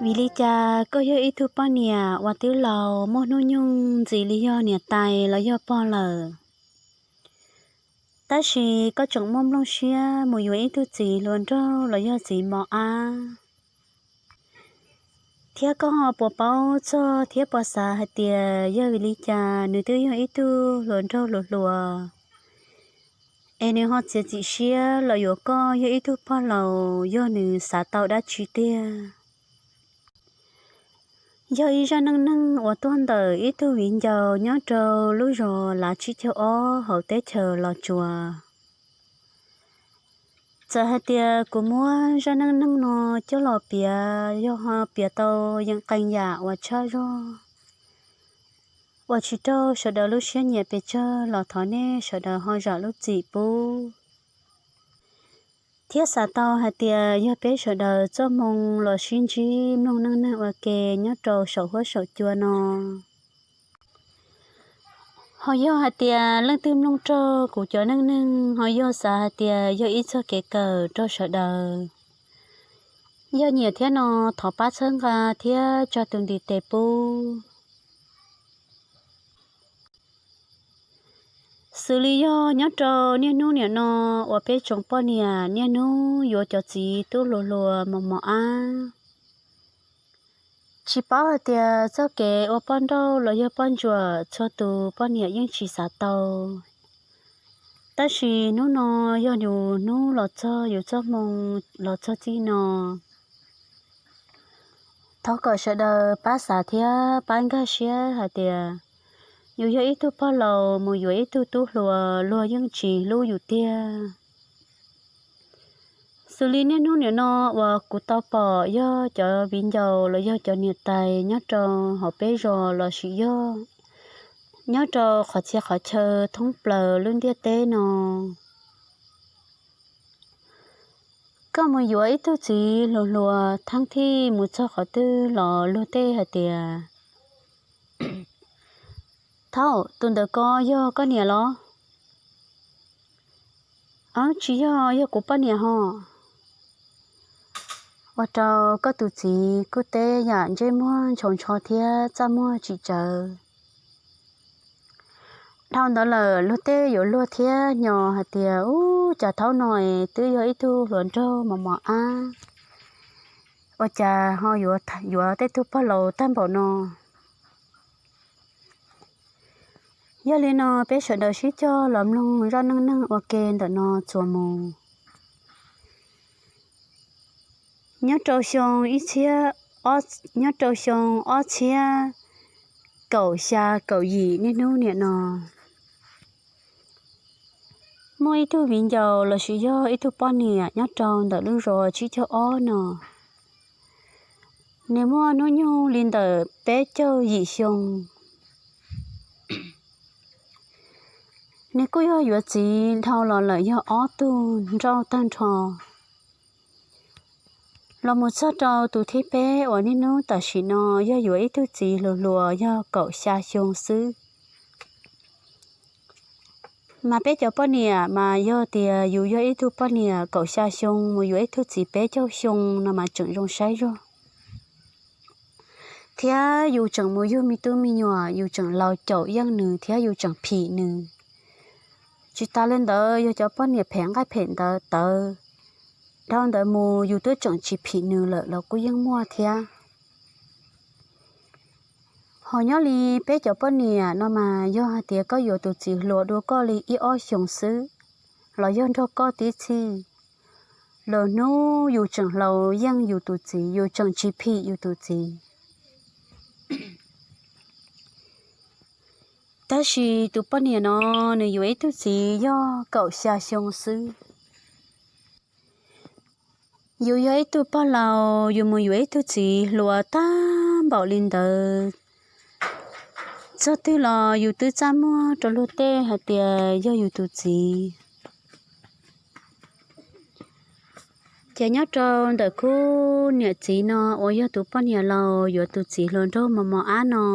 Vim li cas koj yog ib tug poj niam uas twb laus muaj hnub nyoog ntxiv li yog niam tais los yog pog lawm, tab sis koj tseem muaj nplooj siab mus yuav ib tug txiv hluas nraug los yog txiv mos ab? Thiab koj ho puas paub txog thiab puas xav hais tias yog vim li cas nws twb yog ib tug hluas nraug hluas hluas, es nws ho txiav txim siab los yuav koj yog ib tug pog laus, yog nws xav tau dab tsi tiag? Yog ib zaj neej neeg uas tuaj ntawm ib tug viv ncaus nyob rau lub zos Lav Tsib Caug Ob hauv teb chaws Los Tsuas. Txawm hais tias kuv muab zaj neej neeg no coj los piav, yog ho piav tau yeej qee yam uas tshaj zog, uas tsis raug sawv daws lub siab nyiam pes tsawg los thov nej sawv daws ho zam lub txim pub. Thiab xav tau hais tias yog peb sawv daws txoj hmoo los sib ntsib mloog neej neeg ua ke nyob rau saum huab saum cua no. Ho yog hais tias leej twg mloog raug kuv cov neej neeg ho yog xav hais tias yog ib txoj kev kawm rau sawv daws, yog nyiam thiab no thov pab txhawb nqa thiab tsa tus ntiv tes pub. Xws li yog nyob rau niaj hnub niam no uas peb tsoom poj niam niaj hnub yuav cov txiv tub hluas hluas mos mos ab, tsis paub hais tias txoj kev ua poj nrauj los yog poj ntsuam txhua tus poj niam yeej tsis xav tau. Tab sis hnub no yog yus hnub los txog yus txoj hmoo los txog txij no, thov kom sawv daws pab xav thiab pab nkag siab hais tias yus yog ib tug pog laus mus yuav ib tug tub hluas luag yeej tsis hlub yus tiag. Xws li niaj hnub niam no uas kuv tau pom yog cov viv ncaus los yog cov niam tais nyob rau hauv peb zos los sis yog nyob rau qhov txhia qhov chaw thoob plaws lub ntiaj teb no, koj mus yuav ib tug txiv hluas hluas thaab thij mus txog qhov twg los luag tej hais tias, thaum tus ntawd ko yog koj niam los? Aub, tsis yog, yog kuv poj niam ho. Ua rau koj tus txiv kuj teb yam ntsej muag ntshau ntsho thiab txaj muag tsis tsawv. Dhau ntawd lawm luag tej yuav luag thiab nyo hais tias, ub, cas thaum no es twb yog ib tug hluas nraug mos mos ab, ua cas ho yuav tej tug pog laus tag npaum no? Yog li no peb sawv daws sib cog los mloog zaj neej neeg ua ke ntawm no txuas mus. Nyob rau xyoo ib txhiab, nyob rau xyoo ob txhiab kaum xya kaum yim niaj hnub niam no, muaj ib tug viv ncaus los sis yog ib tug poj niam nyob rau ntawm lub zos Tsib Caug Ob no. Nws muaj hnub nyoog li ntawm peb caug yim xyoo. Nws kuj yog yuav txiv dhau los lawm yog ob tug nrauj tag nrho. Los mus txog rau tus thib peb uas niaj hnub tam sim no yog yuav ib tug txiv hluas hluas yog kaum xya xyoo xwb. Mas peb cov poj niam mas yog tias yus yog ib tug poj niam kaum xya xyoo mus yuav ib tug txiv peb caug xyoo no mas tseem zoo saib zog, thiab yus tseem mus yug me tub me nyuam, yus tseem laus caum yeej nws thiab yus tseem phim nws. Tsis tas li ntawd yog cov poj niam phem nqaij phem ntawd tawv, dhau ntawd mus yus twb tseem tsis phim nws lawm los kuj yeej muaj thiab. Ho nyob li peb cov poj niam no mas yog hais tias koj yuav tus txiv hluas dua koj li ib ob xyoos xwb, los yog nrog koj tib txhij, lwm hnub yus tseem hloov yeej yus tus txiv, yus tseem tsis phim yus tus txiv. Tab sis tus poj niam no nws yuav ib tug txiv yog kaum xya xyoo xwb. Yus yog ib tug pog laus, yus mus yuav ib tug txiv hluas tag npaum li ntawd, txog twg los yus twb txaj muag rau luag tej hais tias yog yus tus txiv. Ces nyob rau ntawm khub niam txiv no uas yog tus poj niam laus yuav tus txiv hluas nraug mos mos ab no,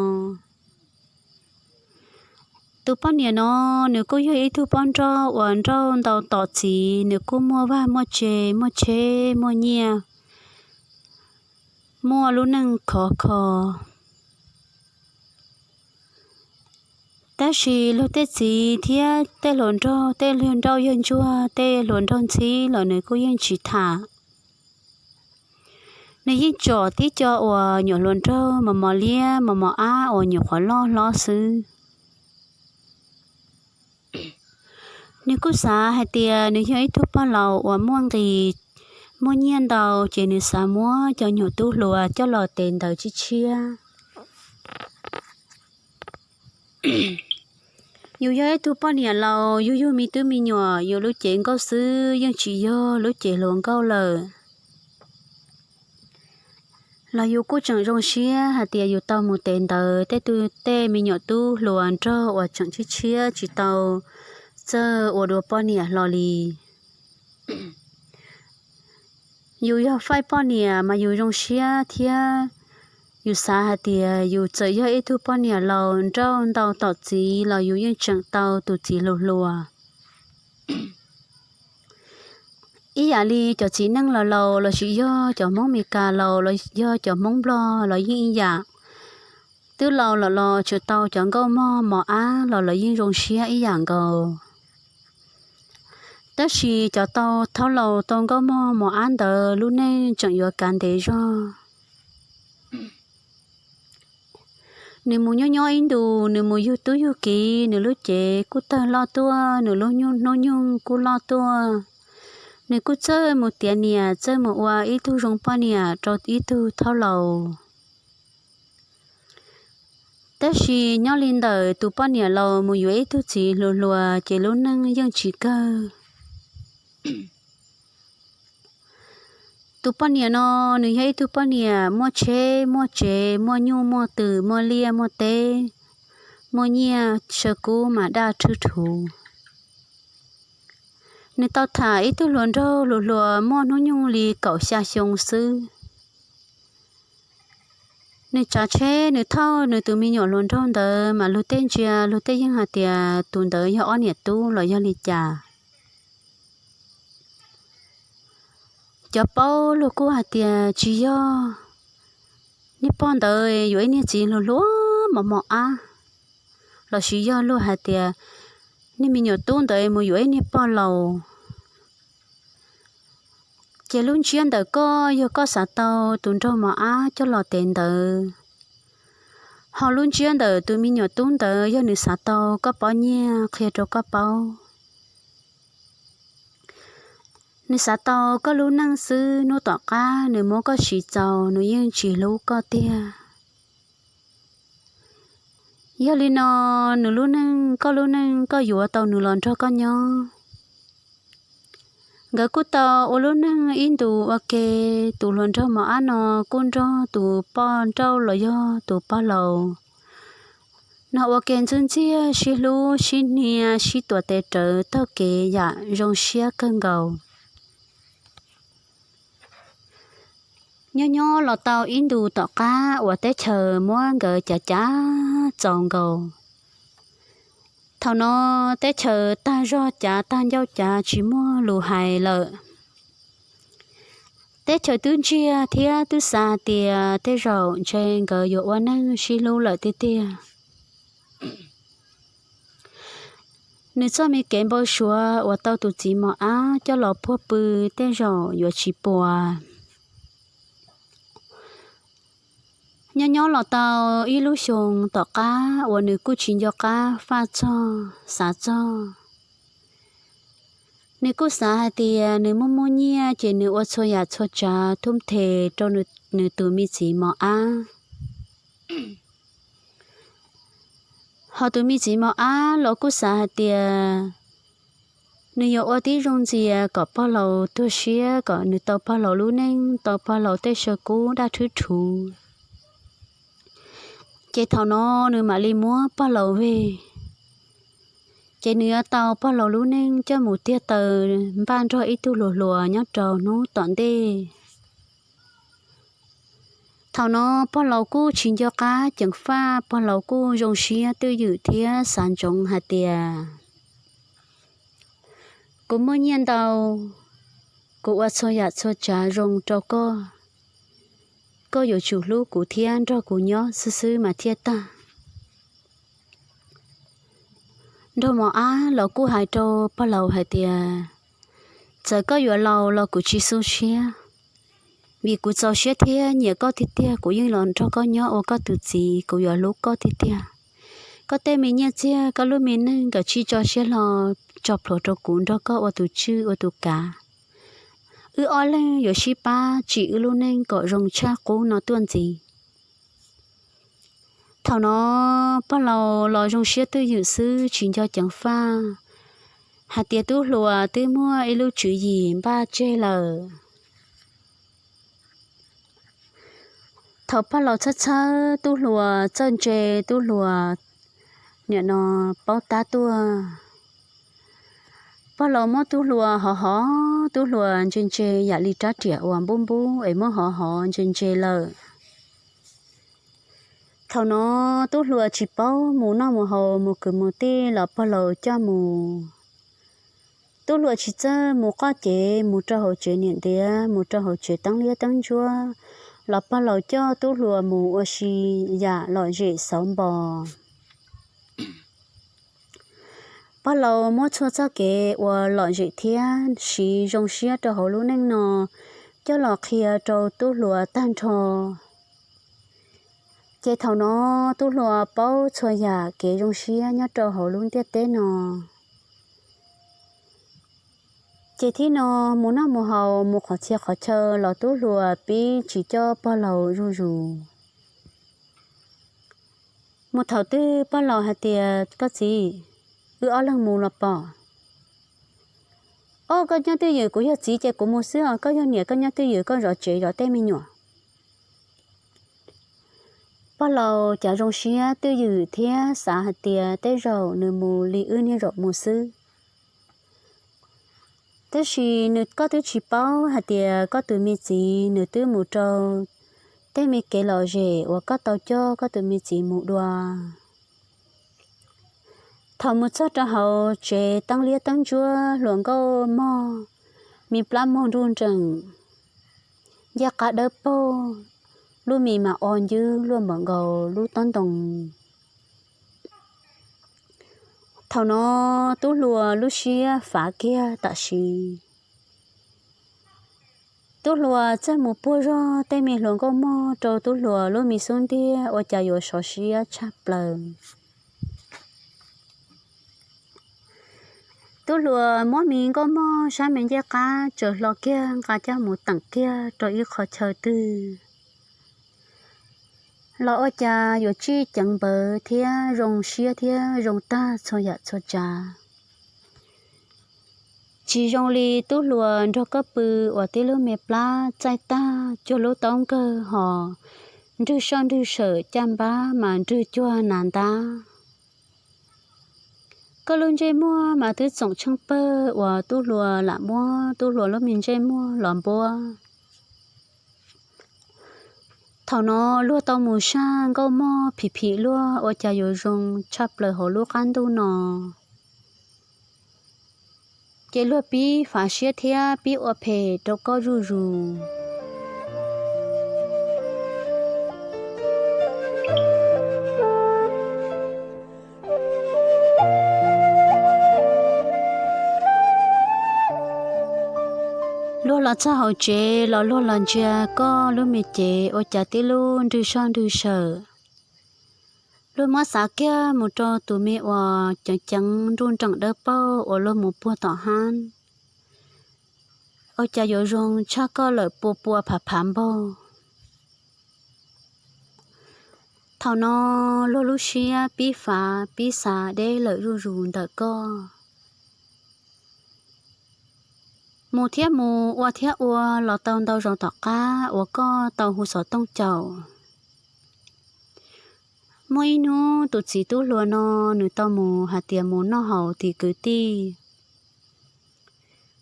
tus poj niam no nws kuj yog ib tug poj nrauj uas nrauj ntau tom txiv, nws kuj muaj vaj muaj tse, muaj tsheb muaj nyiaj, muaj lub neej khov kho. Tab sis luag tej txiv thiab tej hluas nraug, tej hluas nraug yawg ntsuag, tej hluas nraug ntxhib los nws kuj yeej tsis tham. Nws yeej tsom tib co uas nyuam hluas nraug mos mos liab mos mos ab uas nyuam qhuav loj hlob xwb. Nws kuj xav hais tias nws yog ib tug pog laus uas muaj nqis, muaj nyiaj ntau, ces nws xav muab cov nyuam tub hluas coj los tes ntawv tshiab tshiab. Yus yog ib tug poj niam laus, yus yug me tub me nyuam, yus lub cev nkauj xwb yeej tsis yog lub cev hluas nkauj lawm. Los yus kuj tseem zoo siab hais tias yus tau mus tes ntawv tej tug, tej me nyuam tub hluas nraug uas tseem tshiab tshiab tsis tau txawj ua dua poj niam hlo li. Yus yog faij poj niam mas yus zoo siab thiab yus xav hais tias yus txawm yog ib tug poj niam laus nrauj ntau tom txiv los yus yeej tseem tau tus txiv hluas hluas. Ib yam li cov txiv neej laus laus los sis yog cov Hmoob Mes Kas laus los yog cov Hmoob Nplog los yeej ib yam. Twb laus lawm los tseem tau cov nkauj mog mos ab los lawv yeej zoo siab ib yam nkaus. Tab sis cov tau thaub laus tau nkauj mog mos ab ntawd lub neej tseem yuav kav ntev zog. Nws mus nyob nyob ib ntus, nws mus yug tub yug kiv, nws lub cev kuj tawg loj tuaj, nws lub hnub nyoog kuj loj tuaj. Nws kuj txawj mus tiav niam, txawj mus ua ib tug zoo poj niam rau ib tug thaub laus. Tab sis nyob li ntawm tus poj niam laus mus yuav ib tug txiv hluas hluas ces lub neej yeej tsis kawg. Tus poj niam no, nws yog ib tug poj niam muaj tsheb muaj tsev, muaj nyuj muaj twm, muaj liaj muaj teb, muaj nyiaj saw kub mas daj rhwb rhuv. Nws tau tham ib tug hluas nraug hluas hluas muaj hnub nyoog li kaum xya xyoo xwb. Nws tsav tsheb, nws thauj nws tus me nyuam hluas nraug ntawd mas luag tej ntsia, luag tej yeej hais tias tus ntawd yog ob niam tub los yog li cas. Cov paub luag kuj hais tias tsis yog, niag pog ntawd yuav ib niag txiv hluas hluas mos mos ab, los sis yog luag hais tias niag me nyuam tub ntawd mus yuav ib niag pog laus. Ces lub ntsiab ntawm koj yog koj xav tau tus nraug mos ab coj los tev ntawd, ho lub ntsiab ntawm tus me nyuam tub ntawd yog nws xav tau koj pob nyiaj qhia rau koj paub. Nws xav tau koj lub neej xwb, hnub tom qab nws muab koj siv txaus nws yeej tsis hlub koj tiag. Yog li no, nws lub neej, koj lub neej koj yuav tau nws los nrog koj nyob. Nkawd kuj tau ua lub neej ib ntus ua ke, tus hluas nraug mos ab no kuj nrog tus poj nrauj los yog tus pog laus no ua ke ntxwb ntxiag, sib hlub sib hnia, sib tuav tes rawv taug kev yam zoo siab kawg nkaus. Nyob nyob los tau ib ntus tom qab uas teb chaws muab nkawd cav cav txaus nkaus. Thaum no teb chaws tag zog cav tag ncauj cav tsis muaj lus hais lawm. Teb chaws twb ntsiag thiab twb xav tias tej zaum ntshe nkawd yuav ua neej sib hlub lawm tiag tiag. Nws txoj me kev npau suav uas tau tus txiv mos ab coj los puag pw tej zaum yuav tsis puas. Nyob nyob los tau ib lub xyoo tom qab uas nws kuj tsis nco qab faj txog xav txog. Nws kuj xav hais tias nws muaj muaj nyiaj ces nws ua txhua yam txhua tsav thub them rau nws tus me txiv mos ab. Ho tus me txiv mos ab los kuj xav hais tias nws yuav ua tib zoo ntxias kom pog laus tuag siab, kom nws tau pog laus lub neej, tau pog laus tej saw kub daj rhwb rhuv. Ces thaum no nws mam li muab pog laus veg, ces nws yuav tau pog laus lub neej coj mus tiag taw npaj nrog ib tug hluas hluas nyob rau hnub tom ntej. Thaum no pog laus kuj tsis nco qab ceev faj, pog laus kuj zoo siab twj ywm thiab xav ntsoov hais tias kuv muaj nyiaj ntau, kuv ua txhua yam txhua tsav zoo rau koj, koj yuav tsum hlub kuv thiab nrog kuv nyob xwb xwb mas thiaj tag. Nraug mos ab los kuj hais rau pog laus hais tias, txawm koj yuav laus los kuv tsis xu siab, vim kuv txaus siab thiab nyiam koj tiag tiag, kuv yeej los nrog koj nyob ua koj tus txiv, kuv yuav hlub koj tiag tiag. Koj tej me nyiaj txiag, koj lub me neej, koj cia li tso siab hlo tso plhuav rau kuv nrog koj ua tus tswj ua tus kav. Wb ob leeg yuav sib pab tsim wb lub neej kom zoo tshaj qub no tuaj ntxiv. Thaum no pog laus los zoo siab twj ywm xwb tsis nco ceev faj hais tias tub hluas twb muaj ib lub tswv yim npaj tseg lawm. Thaum pog laus txhawb txhawb tub hluas txawj ntse, tub hluas nim no paub tab tuaj. Pog laus muab tub hluas hov hov, tub hluas ntse ntse yam li rab riam uas npub npub es muab hov hov ntse ntse lawm. Thaum no tub hluas tsis paub mus noj mus haus mus kwv mus tij los pog laus coj mus. Tub hluas tsis txawj mus qoj cev mus rau hauv tsev niam ntiav, mus rau hauv tsev teeb liab teeb ntsuab los pog laus coj tub hluas mus ua si yam lom zem xauv npos. Pog laus muab txhua txoj kev uas lom zem thiab siv zoo siab rau hauv lub neej no coj los qhia rau tub hluas tag nrho. Ces thaum no tub hluas paub txhua yam kev zoo siab nyob rau hauv lub ntiaj teb no. Ces thib no mus noj mus haus mus qhov txhia qhov chaw los tub hluas pib tsis coj pog laus zuj zus. Mus thaum twg pog laus hais tias, koj txiv, wb ob leeg mus los pom. Ob, koj nyob twj ywm, kuv yog txiv ces kuv mus xwb os, koj yog niam koj nyob twj ywm koj zov tsev zov tej me nyuam. Pog laus cas zoo siab twj ywm thiab xav hais tias tej zaum nws mus li wb niaj zaus mus xwb. Tab sis nws, koj twb tsis paub hais tias koj tus me txiv nws twb mus rau tej me kev lom zem uas koj tau coj koj tus me txiv mus dua. Thaum mus txog rau hauv tsev teeb liab teeb ntsuab hluas nkauj mog, me plab mog nruj nreem, ncej qab dawb paug, lub mis mas o ncwb luaj npaum nkaus lub tob ntoo. Thaum no tub hluas lub siab fav kiag tam sim. Tub hluas txawm mus puag zog tej me hluas nkauj mog rau tub hluas lub me xub ntiag ua cas yuav sov siab tshaj plaws. Tub hluas muab me nkauj mog sab me ncej qab tsaws hlo kiag nqa coj mus teem kiag rau ib qho chaw twg los ua cas yuav tsij ceev npawv thiab zoo siab thiab zoo tag txhua yam txhua tsav. Tsis zoo li tub hluas nrog koj pw uas tib lub me plab txaij tag cuag lub taub nkawg hos nrwg soj nrwg sawm caj npab mas nrwg cuag nas ntab. Koj lub ntsej muag mas twb txoom tsheej pawg uas tub hluas lam muab tub hluas lub me ntsej muag los npuab. Thaum no luag tau mus saj nkauj mog phim phim luag ua cas yuav zoo tshaj plaws hauv lub qab ntuj no. Ces luag pib fav siab thiab pib ua phem rau koj zuj zus. Luag los txog hauv tsev los luag los ntsia koj lub me cev ua cas tib lub nrwg soj nrwg sawm. Luag muab xav kiag mus rau tus me uas ceev ceev nruj nreem dawb paug uas luag mus puag tom hab, ua cas yuav zoo tshaj koj lawm pua pua phav phav npaug. Thaum no luag lub siab pib fav pib xav deb lawm zuj zus ntawm koj. Mus thiab mus ua thiab ua los tau ntau zaus tom qab uas koj tau hu xov tooj caum. Muaj ib hnub tus txiv tub hluas no nws tau mus hais tias mus noj haus tim kwv tij.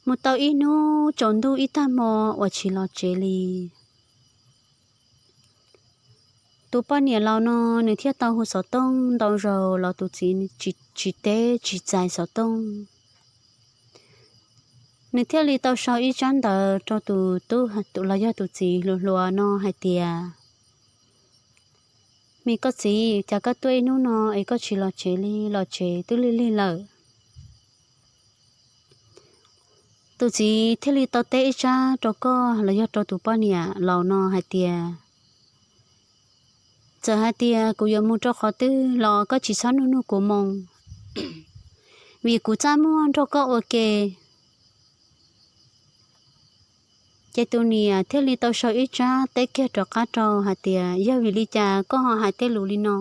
Mus tau ib hnub tsaus ntuj ib tag hmo uas tsis los tsev li. Tus poj niam laus no nws thiaj tau hu xov tooj ntau zaus los tus txiv tsis teb tsis txais xov tooj. Nws thiaj li tau sau ib tsab ntawv rau tus tub los yog tus txiv hluas hluas no hais tias, Me koj txiv, cas koj tuaj ib hnub no es koj tsis los tsev li, los tsev twb lig lig lawm. Tus txiv thiaj li tau teb ib tsab rau koj los yog rau tus poj niam laus no hais tias, Txawm hais tias kuv yuav mus rau qhov twg los koj tsis txhob nug nug kuv moo, vim kuv txaj muag nrog koj ua ke. Ces tus niam thiaj li tau sau ib tsab teb kiag rov qab rau hais tias, Yog vim li cas koj ho hais tej lus li no?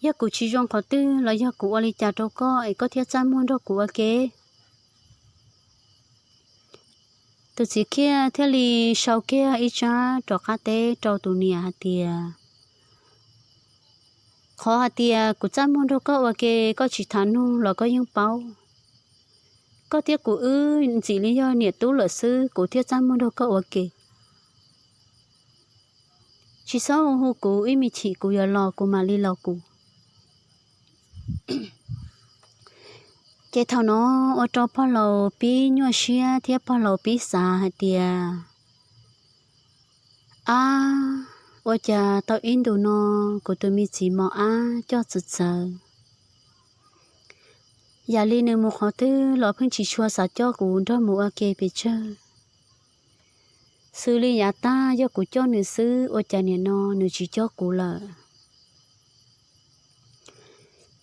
Yog kuv tsis zoo qhov twg los yog kuv ua li cas rau koj es koj thiaj txaj muag nrog kuv ua ke? Tus txiv kiag thiaj li sau kiag ib tsab rov qab teb rau tus niam hais tias, Qhov hais tias kuv txaj muag nrog koj ua ke koj tsis tham nug los koj yeej paub. Koj thiab kuv wb ntxim li yog niam tub lawm xwb kuv thiaj txaj muag nrog koj ua ke. Tsis txhob hu kuv ib me chim kuv yuav los kuv mam li los kuv. Ces thaum no ua rau pog laus pib nyuaj siab thiab pog laus pib xav hais tias, Ab, ua cas tau ib ntus no kuv tus me txiv mos ab coj txawv txawv, yam li nws mus qhov twg los pheej tsis tshua xav coj kuv nrog mus ua ke pes tsawg. Xws li yav tag yog kuv coj nws xwb, ua cas nim no nws tsis coj kuv lawm?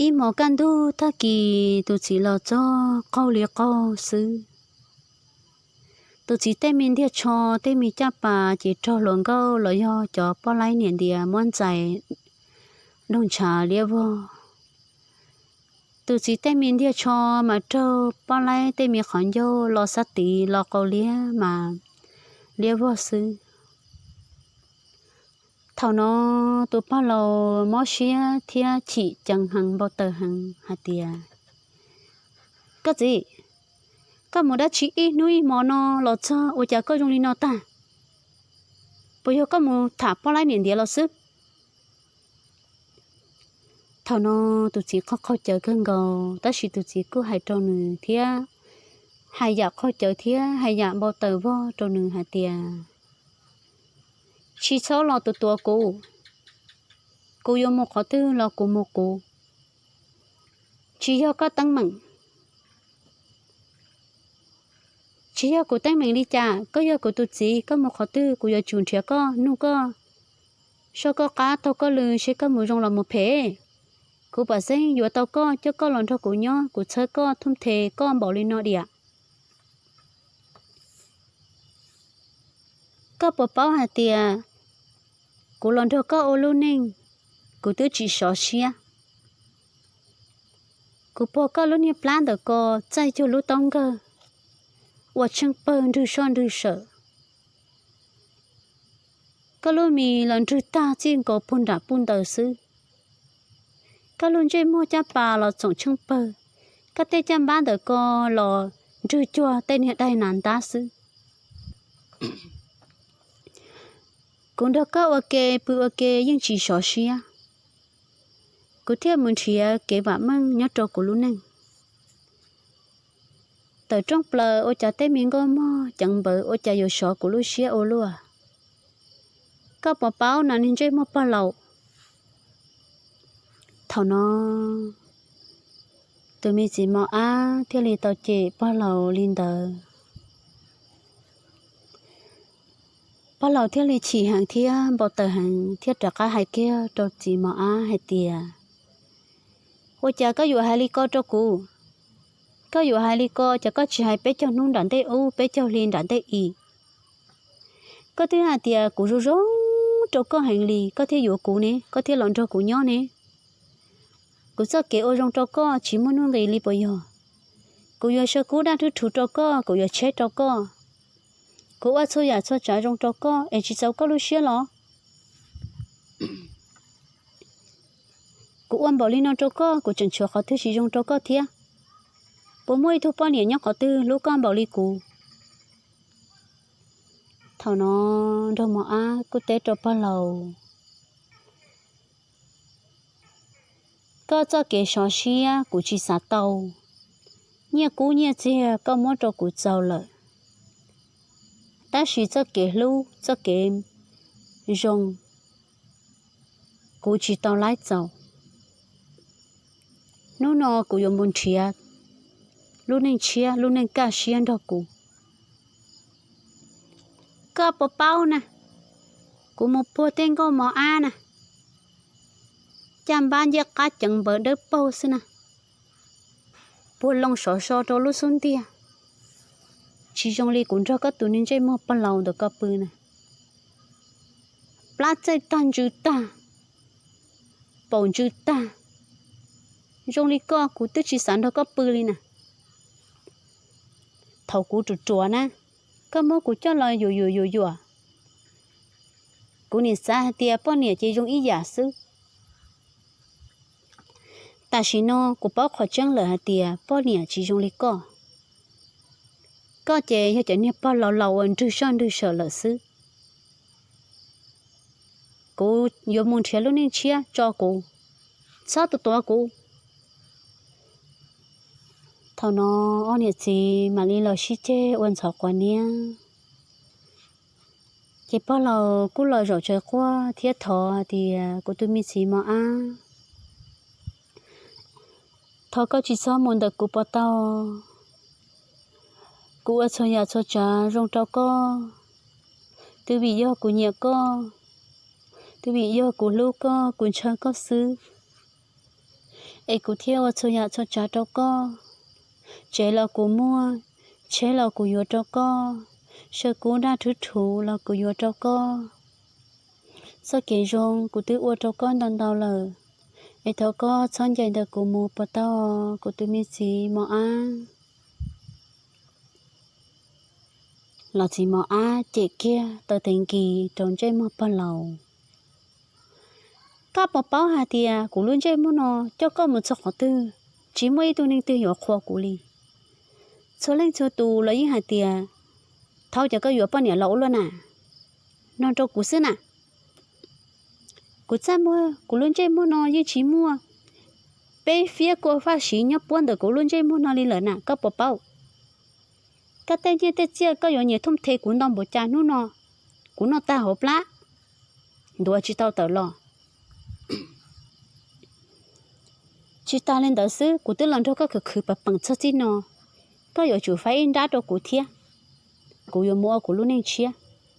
Ib hmos kaj ntug tag kis tus txiv los txog qaug li qaug xwb. Tus txiv tej me ntiag tsho, tej me caj pas ces raug hluas nkauj los yog cov poj laib niam ntiav muab ntxais nroog ntshav liab vog. Tus txiv tej me ntiag tsho mas raug poj laib tej me qhov ncauj los xab tiv los qau liab mas liab vog xwb. Thaum no tus pog laus mob siab thiab chim ceev heev npau taws heev hais tias, Koj txiv, koj mus dab tsi ib hnub ib hmo no los txog ua cas koj zoo li no tag? Puas yog koj mus tham poj laib niam ntiav los xwb? Thaum no tus txiv qaug qaug cawv kawg nkaus, tab sis tus txiv kuj hais rau nws thiab hais yam qaug cawv thiab hais yam npau taws vog rau nws hais tias, Tsis txhob los tus tuav kuv, kuv yuav mus qhov twg los kuv mus kuv, tsis yog koj teeb meem. Tsis yog kuv teeb meem li cas, koj yog kuv tus txiv, koj mus qhov twg kuv yuav tsum nrhiav koj, nug koj, soj koj qab taug koj lw seb koj mus zoo los mus phem. Kuv pam xeeb yuav tau koj, coj koj los nrog kuv nyob, kuv txhawb koj, thum the koj npaum li no diam. Koj puas paub hais tias kuv los nrog koj ua lub neej, kuv twb tsis sov siab. Kuv pog koj lub niag plab ntawm ko txaij cuag lub taub nkawg, ua tsheej pawg nrwg soj nrwg sawm. Koj lub mis los nrwg tag txij nkaus puag nram puj ntaws xwb. Koj lub ntsej muag caj pas los txoom tsheej pawg, koj tej caj npab ntawm ko los nrwg cuag tej niag daim nas ntab xwb. Kuv nrog koj ua ke pw ua ke yeej tsis sov siab, kuv thiaj mus nrhiav kev vam meej nyob rau kuv lub neej. Tawm rooj plaws ua cas tej me nkauj mog ceev npawv ua cas yuav sov kuv lub siab ua luaj. Koj puas paub no niag ntsej muag pog laus? Thaum no tus me txiv mos ab thiaj li tau cem pog laus li ntawd. Pog laus thiaj li chim heev thiab npau taws heev thiab rov qab hais kiag rau txiv mos ab hais tias, Ua cas koj yuav hais li ko rau kuv? Koj yuav hais li ko ces koj tsis hais peb caug hnub nram ntej ub, peb caug hli nram ntej i. Koj twb hais tias kuv zoo zoo rau koj heev li koj thiaj yuav kuv ne, koj thiaj los nrog kuv nyob ne. Kuv txoj kev ua zoo rau koj tsis muaj nuj nqis li puas yog? Kuv yuav saw kub daj rhuv rhuv rau koj, kuv yuav tsheb rau koj, kuv ua txhua yam txhua tsav zoo rau koj es tsis txaus koj lub siab los? Kuv ua npaum li no rau koj, kuv tseem tshuav qhov twg tsis zoo rau koj thiab? Puas muaj ib tug poj niam nyob qhov twg hlub koj npaum li kuv? Thaum no nraug mos ab kuj teb rau pog laus, Koj txoj kev sov siab kuv tsis xav tau, Nyiaj kub nyiaj txiag koj muab rau kuv txaus lawm, tab sis txoj kev hlub txoj kev zoo kuv tsis tau laib txaus. Hnub no kuv yuav mus nrhiav lub neej tshiab lub neej kaj siab nrog kuv. Koj puas paub na, kuv mus puag tej nkauj mos ab na, caj npab ncej qab ceev npawv dawb paug xwb na, puag loo sov so rau lub xub ntiag, tsis zoo li kuv nrog koj tus niag ntsej muag pog laus ntawm ko pw na. Plab txaij tag ntsws tag, paum ntsws tag, zoo li koj kuv twb tsis xav nrog koj pw li na. Thaum kuv ruam ruam na, koj muab kuv coj los yuam yuam yuam yuam, kuv nim xav hais tias poj niam ces zoo ib yam xwb. Tam sim no kuv paub qhov tseeb lawm hais tias poj niam tsis zoo li koj. Koj ces yog cov niag pog laus laus uas nrwg soj nrwg sawm lawm xwb. Kuv yuav mus nrhiav lub neej tshiab tso kuv, txhob tuav tuav kuv. Thaum no ob niam txiv mam li los sib ceg ua ntxhov quav niab, ces pog laus kuj los zaum tsawv quaj thiab thov hais tias, kuv tus me txiv mos ab, thov koj tsis txhob mus ntawm kuv puas tau? Kuv ua txhua yam txhua tsav zoo rau koj, twb vim yog kuv nyiam koj, twb vim yog kuv hlub koj kuv ntshaw koj xwb, es kuv thiaj ua txhua yam txhua tsav rau koj. Tsev los kuv muaj, tsheb los kuv yuav rau koj, saw kub daj rhuv rhuv los kuv yuav rau koj. Txoj kev zoo kuv twb ua rau koj ntau ntau lawm, es thov koj txhob ncaim ntawm kuv mus puas tau, kuv tus me txiv mos ab? Los txiv mos ab cem kiag taw tes nkis rau ntsej muag pog laus. Koj puas paub hais tias kuv lub ntsej muag no coj koj mus txog qhov twg, tsis muaj ib tug neeg twg yuav qhuas kuv li. Txhua leej txhua tus los yeej hais tias, thaum ub koj yuav poj niam los ua luaj na, no rau kuv xwb na. Kuv txaj muag, kuv lub ntsej muag no yeej tsis muaj peb fiab kua faj siv nyob puab ntawm kuv lub ntsej muag no li lawm na, koj puas paub? Koj tej nyiaj tej txiaj koj yuav nyias thooj the kuv ntau npaum cas hnub no, kuv noj tag hauv plab, ntuav tsis tau tawm los. Tsis tas li ntawd xwb, kuv twb los nrog koj khwv khwv pam peem txog txij no, koj yuav tsum faib ib nrab rau kuv thiab. Kuv yuav mus ua kuv lub neej tshiab,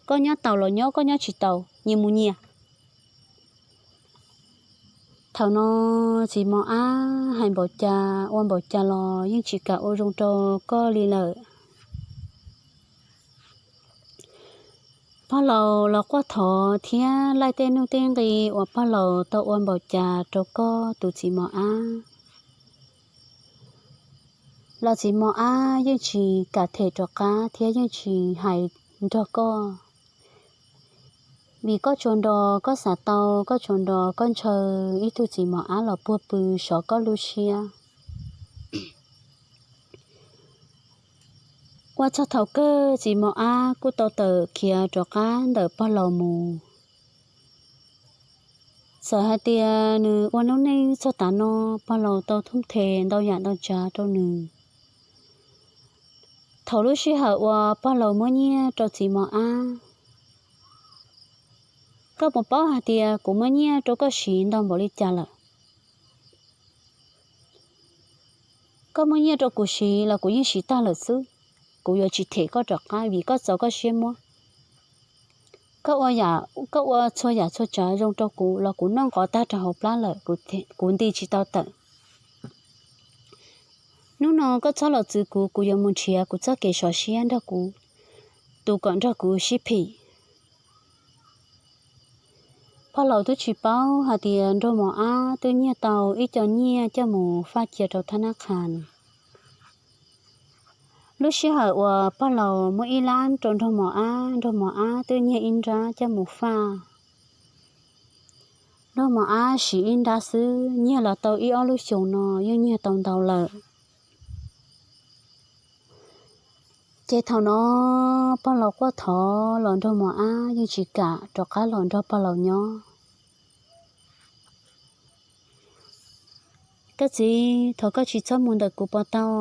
koj nyob tau los nyob, koj nyob tsis tau nyias mus nyias. Thaum no txiv mos ab hais npaum cas ua npaum cas los yeej tsis kam ua zoo rau koj li lawm. Pog laus los quaj thov thiab laij tej nuj tej nqi uas pog laus tau ua npaum cas rau koj tus txiv mos ab, los txiv mos ab yeej tsis kam them rov qab thiab yeej tsis hais nrog koj. Vim koj tsuas nrog koj xav tau, koj tsuas nrog koj ntshaw ib tug txiv mos ab los puag pw sov koj lub siab. Ua txog thaum kawg txiv mos ab kuj tau tawm khiav rov qab ntawm pog laus mus. Txawm hais tias nws ua lub neej txog tav no, pog laus tau thooj the ntau yam ntau tsav rau nws. Thaum lub sij hawm uas pog laus muab nyiaj rau txiv mos ab, koj puas paub hais tias kuv muab nyiaj rau koj siv ntau npaum li cas lawm? Koj muab nyiaj rau kuv siv los kuv yeej siv tag lawm xwb. Kuv yuav tsis them koj rov qab vim koj txaus koj siab muab. Koj ua, koj ua txhua yam txhua tsav zoo rau kuv los kuv noj nqov tag rau hauv plab lawm, kuv nti tsis tau tawm. Hnub no koj txhob los txwv kuv, kuv yuav mus nrhiav kuv txoj kev sov siab nrog kuv, tus kom nrog kuv sib phim. Pog laus twb tsis paub hais tias nraug mos ab twb nyiag tau ib co nyiaj coj mus faj cia rau thab nab qhas. Lub sij hawm uas pog laus muab ib lab rau nraug mos ab, nraug mos ab twb nyiag ib nrab coj mus faj. Nraug mos ab siv ib nrab xwb, nyiag los tau ib ob lub xyoos no yeej nyiag tau ntau lawm. Ces thaum no pog laus quaj thov los nraug mos ab yeej tsis kam rov qab los nrog pog laus nyob. Koj txiv, thov koj tsis txhob mus ntawm kuv puas tau?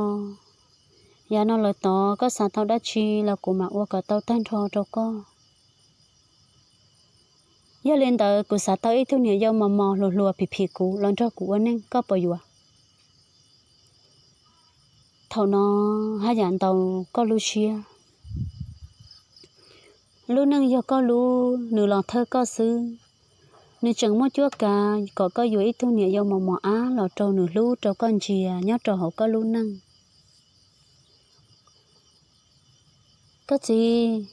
Yav no lawm tod koj xav tau dab tsi los kuv mam ua kom tau tag nrho rau koj. Yog li ntawd kuv xav tau ib tug niam yau mos mos hluas hluas phim phim kuv los nrog kuv ua neej, koj puas yuav? Thaum no haj yam ntaus koj lub siab. Lub neej yog koj lub, nws los thawj koj xwb. Nws tseem muaj cuab kav kom koj yuav ib tug niam yau mos mos ab los rau nws hlub rau koj ntsia nyob rau hauv koj lub neej. Koj txiv,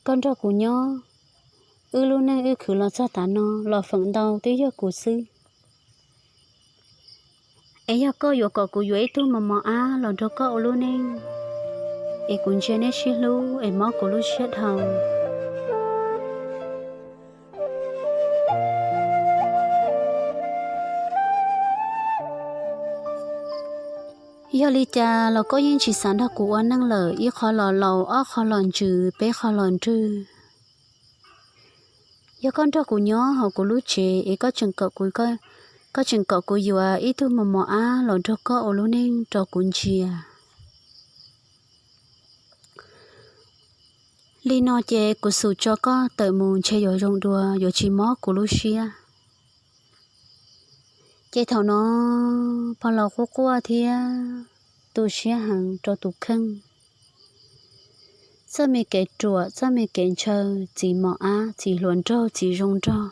koj nrog kuv nyob, wb lub neej wb khwv los txog tav no los feem ntau twb yog kuv xwb. Es yog koj yuav kom kuv yuav ib tug mos mos ab los nrog koj ua lub neej, es kuv ntsia neb sib hlub es mob kuv lub siab dhau. Yog li cas los koj yeej tsis xav nrog kuv ua neej lawm, ib qho los laus, ob qho los ntsws, peb qho los nrwg. Yog koj nrog kuv nyob hauv kuv lub tsev es koj tseem kom kuv, koj tseem kom kuv yuav ib tug mos mos ab los nrog koj ua lub neej rau kuv ntsia. Li no ces kuv xum tso koj tawm mus ntshe yuav zoo dua, yuav tsis mob kuv lub siab. Ces thaum no pog laus quaj quaj thiab tu siab heev rau tus kheej. Txoj me kev ruam, txoj me kev ntshaw, txiv mos ab, txiv hluas nraug, txiv zoo nraug,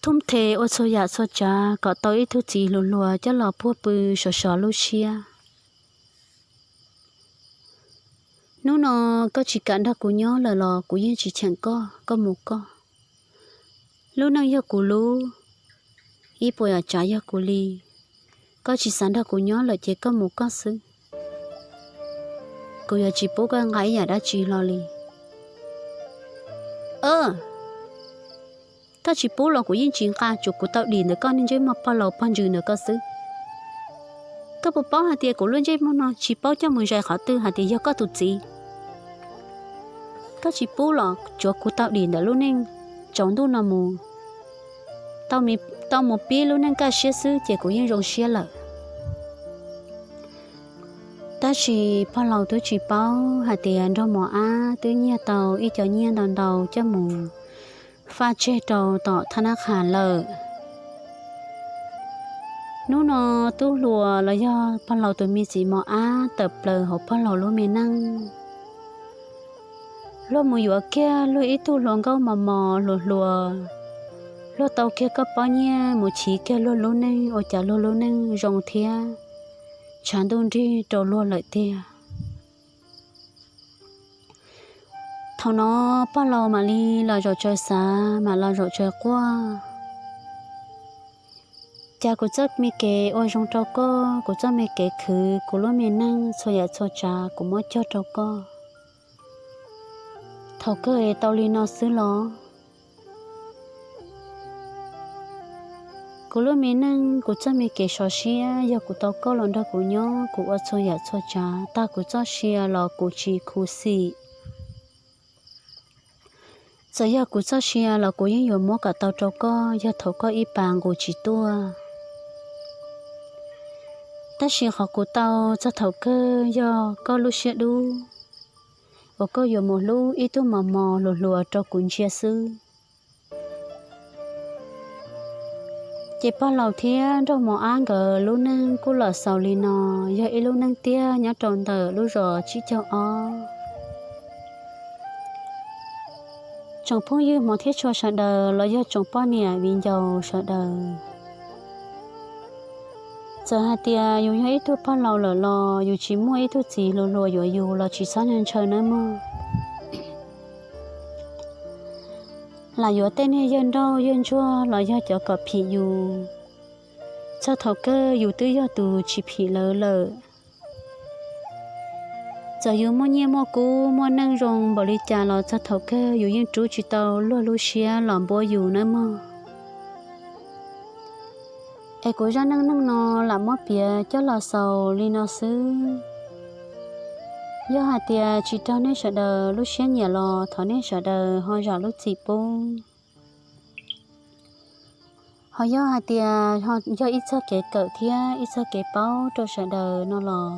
thub the ua txhua yam txhua tsav kom tau ib tug txiv hluas hluas coj los puag pw sov sov lub siab. Hnub no koj tsis kam nrog kuv nyob lawm los kuv yeej tsis cheem koj, koj mus koj. Lub neej yog kuv lub, ib puas yam tsav yog kuv li. Koj tsis xav nrog kuv nyob lawm ces koj mus koj xwb. Kuv yuav tsis pub koj nqa ib yam dab tsi hlo li. Koj tsis pub los kuv yeej tsis nqa, tsuav kuv tau dim ntawm koj niag ntsej muag pog laus pog ntsws ntawm koj xwb. Koj puas paub hais tias kuv lub ntsej muag no tsis paub coj mus zais qhov twg hais tias yog koj tus txiv? Koj tsis pub los tsuav kuv tau dim ntawm lub neej tsaus ntuj no mus, tau mus pib lub neej kaj siab xwb ces kuv yeej zoo siab lawm. Tab sis pog laus twb tsis paub hais tias nraug mos ab twb nyiag tau ib co nyiaj ntau ntau coj mus faj tseg rau tom thab nab qhas lawm. Hnub no tub hluas los yog pog laus tus me txiv mos ab tawm plaws hauv pog laus lub me neej. Luag mus yuav kiag luag ib tug hluas nkauj mos mos hluas hluas, luag tau kiag koj pob nyiaj mus chiv kiag luag lub neej, ua cas luag lub neej zoo thiab tshav ntuj nrig rau luag lawm tiag. Thaum no pog laus mam li los zaum tsaws xav, mam los zaum tsaws quaj. Cas kuv txoj me kev ua zoo rau koj, kuv txoj me kev khwv, kuv lub me neej txhua yam txhua tsav kuv muab cog rau koj, thaum kawg tau li no xwb los? Kuv lub me neej, kuv txoj me kev sov siab yog kuv tau koj los nrog kuv nyob, kuv ua txhua yam txhua tsav tag kuv txoj sia los kuv tsis khuv xim. Txawm yog kuv txoj sia los kuv yeej yuav muab kom tau rau koj yog thaum koj ib pas nqus tsis tuaj. Tab sis qhov kuv tau txog thaum kawg yog koj lub siab dub uas koj yuav mus hlub ib tug mos mos hluas hluas rau kuv ntsia xwb. Ces pog laus thiab nraug mos ab nkawd lub neej kuj los xaus li no, yog ib lub neej tiag nyob rau ntawm lub zos tsib caug ob. Tsoom phooj ywg hmov thiab tshua sawv daws los yog tsoom poj niam viv ncaus sawv daws, txawm hais tias yus yog ib tug pog laus lawm los yus tsis muaj ib tug txiv hluas hluas yuav yus los tsis txhob ntshaw nawb mog. Lam yuav tej niag yawg nrauj yawg ntsuag los yog cov kom phim yus, txog thaum kawg yus twb yog tus tsis phim lawv lawm. Txawm yus muaj nyiaj muaj kub muaj neej zoo npaum li cas los txog thaum kawg yus yeej rub tsis tau luag lub siab los npuab yus nawb mog. Es kuv zaj neej neeg no lam muab piav coj los xaus li no xwb. Yog hais tias tsis raug nej sawv daws lub siab nyiam los thov nej sawv daws ho zam lub txim pub. Ho yog hais tias yog ib txog kev kawm thiab ib txog kev paub rau sawv daws no los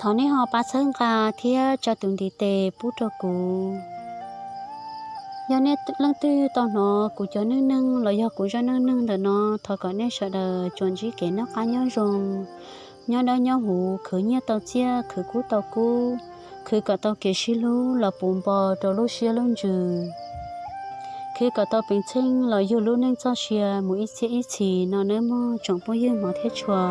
thov nej ho pab txhawb nqa thiab tsa tus ntiv tes pub rau kuv. Yog nej leej twg tau hnov kuv cov neej neeg los yog kuv zaj neej neeg ntawm no, thov kom nej sawv daws tsuas ntsib kev noj qab nyob zoo, nyob dawb nyob huv, khwv nyiaj tau txiaj, khwv kub tau kub, khwv kom tau kev sib hlub los puv npo rau lub siab lub ntsws, khwv kom tau peev txheej los yug lub neej txoj sia mus ib txhiab ib txhis no nawb mog tsoom phooj ywg hmov thiab tshua.